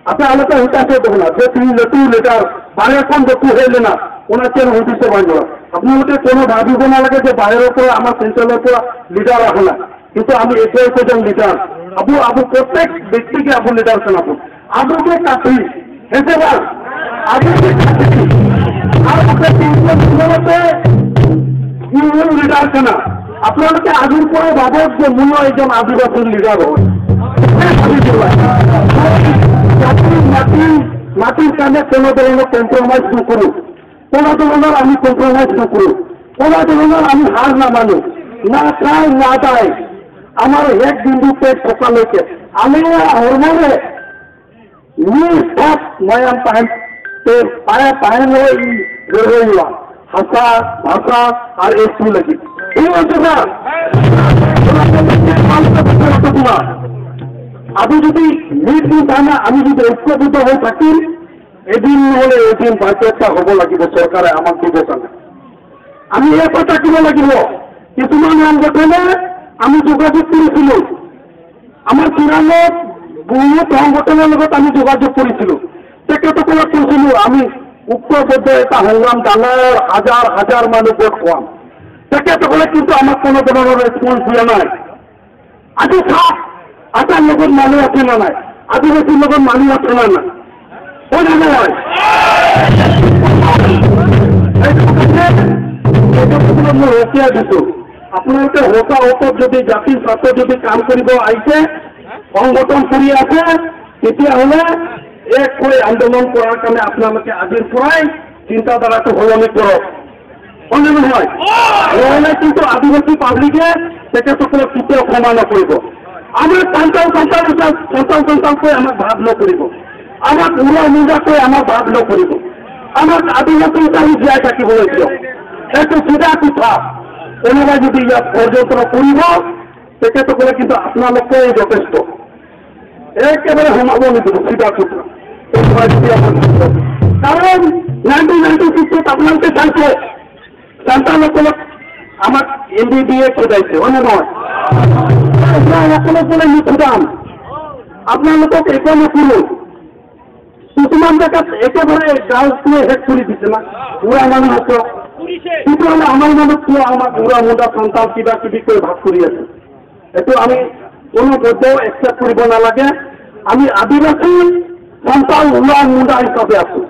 ᱟᱯᱮ ᱟᱞᱚᱯᱮ ᱦᱩᱛᱟᱥᱚᱜ ᱛᱟᱵᱚᱱᱟ ᱡᱮ ᱛᱤᱦᱤᱧ ᱞᱟᱹᱴᱩ ᱞᱤᱰᱟᱨ ᱵᱟᱨᱦᱮ ᱠᱷᱚᱱ ᱵᱟᱠᱚ ᱦᱮᱡ ᱞᱮᱱᱟ ᱚᱱᱟ ᱪᱮᱫ ᱦᱩᱫᱤᱥ ᱵᱟᱝ ᱡᱚᱲᱟ। আপোনালোকে কোনো ভাবিব নালাগে যে বাহিৰৰ পৰা আমাৰ চেণ্ট্ৰেলৰ পৰা লিডাৰ আহে না, কিন্তু আমি একো একোজন লিডাৰ আবু আবু প্ৰত্যেক ব্যক্তিকে আবু লিডাৰ শোনাবো। আবুকে কাঠি হেসে বল আবুকে কাঠি আৰ আপনি তিনজন লিডাৰ কেনা। আপোনালোকে আজিৰ পৰাই ভাবক যে মূল এজন আদিবাসীৰ লিডাৰ হয়। মাটিৰ কাৰণে কোনো ধৰণৰ কম্প্ৰমাইজ নকৰোঁ, কোনো ধৰণৰ আমি কম্প্ৰমাইজ নকৰোঁ, কোনো ধৰণৰ আমি হাৰ নামানো, না খাই না দায়। আমাৰ এক বিন্দু পেট থকালৈকে আমি হৰমৰে নিজ ময়াম পাহেন পায়ে পাহেন লড়াইয়া ভাষা ভাষা আর একটু লাগি। আমি যদি নির্দিন না, আমি যদি ঐক্যবদ্ধ হয়ে থাকি, এদিন নহলে এদিন বাধ্যতা হ'ব লাগিব চৰকাৰে আমাক দিব কাৰণে। আমি এই কথা থাকিব লাগিব। কিছুমান সংগঠনে আমি যোগাযোগ কৰিছিলোঁ, আমাৰ চিৰাঙত বহুত সংগঠনৰ লগত আমি যোগাযোগ কৰিছিলোঁ, তেখেতসকলক কৈছিলোঁ আমি ঐক্যবদ্ধ এটা সংগ্ৰাম ডাঙৰ হাজাৰ হাজাৰ মানুহ গোট খুৱাম। তেখেতসকলে কিন্তু আমাক কোনো ধৰণৰ ৰেচপন্স দিয়া নাই। আজি চাওক আটাৰ লগত মানুহ আছে না নাই, আদিবাসীৰ লগত মানুহ আছে না নাই, হয় না নহয়? মই ৰখিয়া দিছো, আপোনালোকে সঁচা অৰ্থত যদি জাতিৰ স্বাৰ্থত যদি কাম কৰিব আহিছে, সংগঠন কৰি আছে, তেতিয়াহ'লে এক হৈ আন্দোলন কৰাৰ কাৰণে আপোনালোকে আজিৰ পৰাই চিন্তাধাৰাটো সলনি কৰক, হয়নে নহয়? নহ'লে কিন্তু আদিবাসী পাব্লিকে তেখেতসকলক কেতিয়াও ক্ষমা নকৰিব। আমাক সন্তান সন্তান সন্তান সন্তানকৈ আমাক ভাৱ নকৰিব, আমাক উৰা মুজাকৈ আমাক ভাৱ নকৰিব, আমাক আদিবাসী হিচাপে জীয়াই থাকিবলৈ দিয়ক। এইটো চিধা কথা। কোনোবাই যদি ইয়াত ষড়যন্ত্ৰ কৰিব, তেখেতসকলে কিন্তু আপোনালোকে যথেষ্ট একেবাৰে সোমাব নিদিব, চিধা কথা। কোনোবাই যদি কাৰণ 1996ত আপোনালোকে চাইছে সন্তানসকলক আমাক এন ডি বি এ খেদাইছে, হয় নে নহয়? সকলক বোলে নিখুদাম, আপোনালোকক একো নকৰো। কিছুমান জেগাত একেবাৰে গাঁওটোৱে শেষ কৰি দিছে না উৰা মানুহক, কিন্তু আমাৰ মানুহ কিয় আমাক উৰা মুণ্ডা সন্তান কিবা কিবি কৈ ভাগ কৰি আছে? এইটো আমি কোনো পৰ্যায়েও একচেপ্ট কৰিব নালাগে। আমি আদিবাসী সন্তান উৰা মুণ্ডা হিচাপে আছো।